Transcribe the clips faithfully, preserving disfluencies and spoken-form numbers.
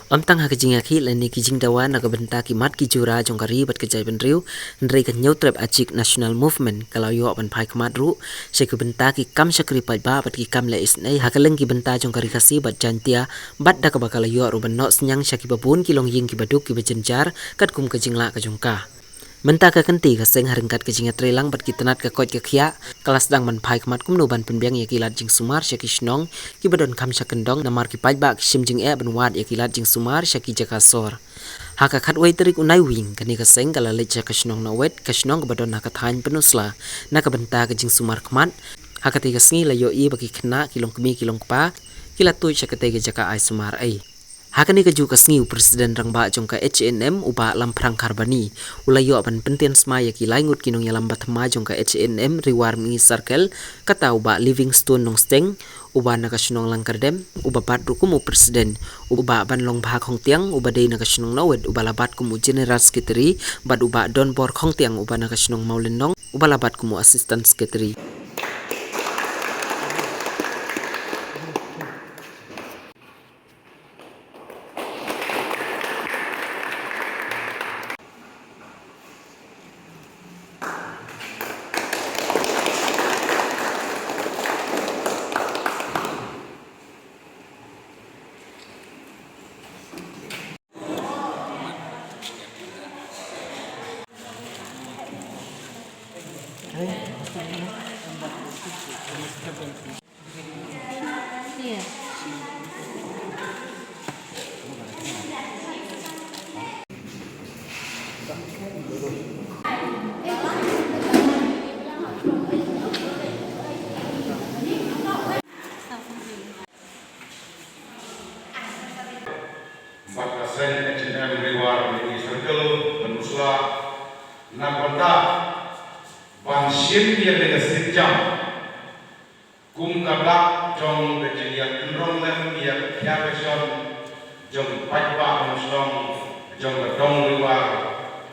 Ym tang ha ka jingïakhih lane ki jingdawa na ka bynta ki mat ki jura jong ka ri bad ka jaitbynriew, hynrei ka Hynñiewtrep Achik National Movement ka la ïoh ban phai khmat ruh sha ki bynta ki kam shakri paidbah bad ki kam leh isynei ha kylleng ki bynta jong ka Ri Khasi bad Jaiñtia, bad da kaba ka la ïoh ruh ban noh synñiang sha kiba bun ki longïing kiba duk kiba jynjar katkum ka jinglah ka jong ka. Mynta ka kynti ka seng ha ryngkat ka jingïatreilang bad ki tnat ka koit ka khiah ka la sdang ban phai khmat kumno ban pynbiang ïa ki lad jingsumar sha ki shnong kiba don kham sha kyndong, namar ki paidbah ki shim jingeh ban wad ïa ki lad jingsumar sha ki jaka sor. Ha ka khatwei tarik u Naiwieng kane ka seng ka la leit sha ka shnong Nowit, ka shnong kaba don ha ka thaiñ Pynursla, na ka bynta ka jingsumar khmat. Ha katei ka sngi la ïohi ba ki khynnah, ki longkmie, ki longkpa ki la tuid sha katei ka jaka ai sumar ei. Ha kane kajuh ka sngi u President Rangbah jong ka H A N M u Bah Lamphrang Kharbani u la ïoh ban pyntian smai ïa ki lai ngut ki nongïalam bathymmai jong ka H A N M Ri War Mihngi Circle, kata u Bah Livingstone Nongsteng uba na ka shnong Langkyrdem uba bat ruh kum u President, u Bah Banlongbha Khongtiang uba dei na ka shnong Nowit uba la bat kum u General Secretary, bad u Bah Donbor Khongtiang uba na ka shnong Mawlynnong uba la bat kum u Assistant Secretary. Bad ka seng H A N M Ri War Mihngi Circle Pynursla na ka bynta ban shim ïa kane ka sienjam kum ka dak jong ka jingïakynrong lem ïa ka khiah ka shon jong ki paidbah nongshong jong ka dong Ri War,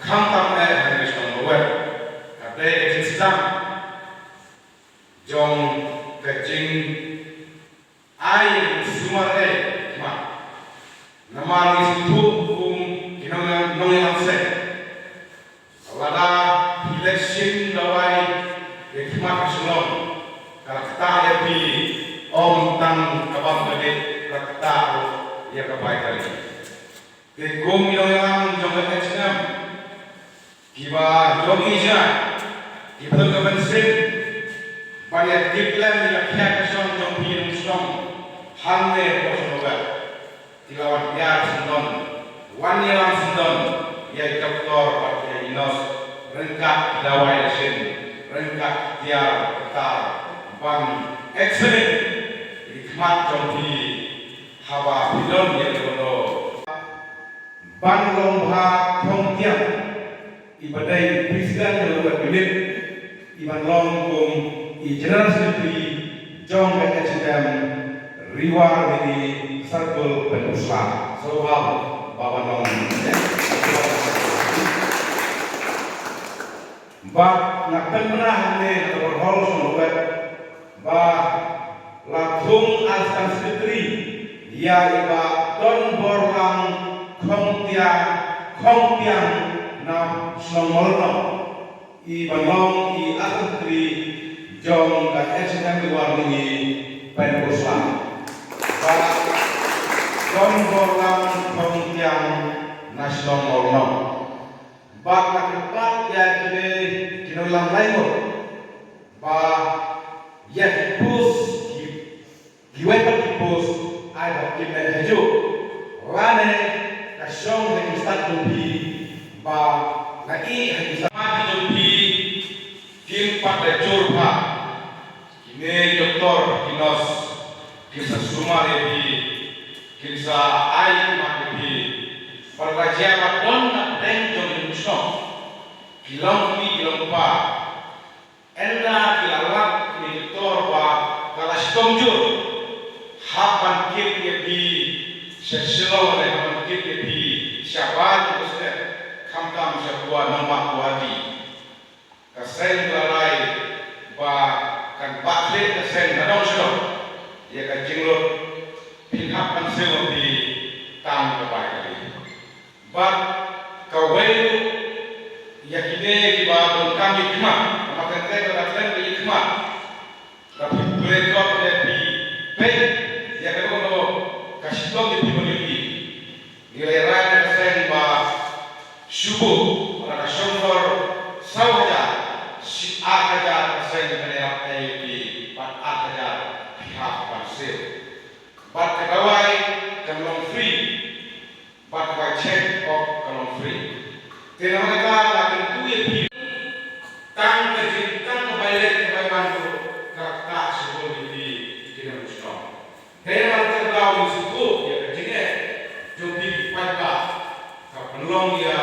khamtam eh ha ka shnong Nowit. Ka dei ka jingsdang jong ka jing ai sumar ei khmat. Namar ngi sngewthuh kum ki nong, nongïalam seng, lada phi leit shim dawai ïa ki khmat ka shnong, ka la ktah ïa phi, ym tang ka bam ka dih, ka la ktah ruh ïa ka bai ka ri. Te kum ki nongïalam jong ka H A N M, kiba ïohi jngai, kiba don ka mynsiem ban ïa tip lem ïa ka khiah ka shon jong phi nongshong hangne hapoh shnong Nowit, ki la wan ïar syndon, wan ïalam syndon ïa i doktor bad ïa i nurse ryngkat ki dawai dashin, ryngkat ki tiar ki tar ban excellent ïa ki khmat jong phi haba phi don ïa kano. Banlongbha Khongtiang, iba dei President jong ka West Unit, iban long kum i General Secretary jong ka H A N M Ri War Mihngi Circle Pynursla. Sngewbha ba wan long. Bad nga pynbna hangne na ka por hall shnong Nowit ba la thung Assistant Secretary ïa i Bah Donborlang Khongtiang, Khongtiang na shnong Mawlynnong, iba long i Assistant Secretary jong ka H A N M Ri War Mihngi Pynursla. Bah Donborlang Khongtiang na shnong Mawlynnong. Bad nga kyrpad ïa kine ki nongïalam lai ngut ba ïa ki post, ki, kiwei pat ki post ai ba kim leit hajuh, lane ka shong ha ki stad jong phi ba nga ïohi ha ki stad jong phi kim pat da jur bha. Kine ki doktor, ki nurse kin sa sumar ïa phi, kin sa ai khmat ïa phi. Bad la jia ba don na pdeng jong ki nongshong, ki longkmie ki longkpa, ynda ki la lap kine ki doktor ba ka la shitom jur, hap ban kit ïa phi sha Shillong ne hap ban kit ïa phi shabar jong ka stet, khamtam sha Goa, Nongbah, Guwahati. Ka seng ka la rai ba kan pynbeit ka seng na dong sha dong ïa ka jinglut, phin hap ban siew phi tang ka bai. Song ïa phi ba ïa phi. Ngi la rai na ka seng ba shu buh, ba la ka shongdor saw hajar, shi ar hajar ka seng kan ïarap ïa phi, bad ar hajar phi hap ban siew. Bad ka dawai kan long free, bad ka bai check up kan long free. Te namar kata nga kyntu ïa phi, tang ka jing, tang ka bai leh ka bai wan ruh, ka ktah shibun ïa phi ki nongshong shnong. Te namar kata ka daw ngi sngewthuh ïa ka jingeh jong phi ki paidbah, ka pynlong ïa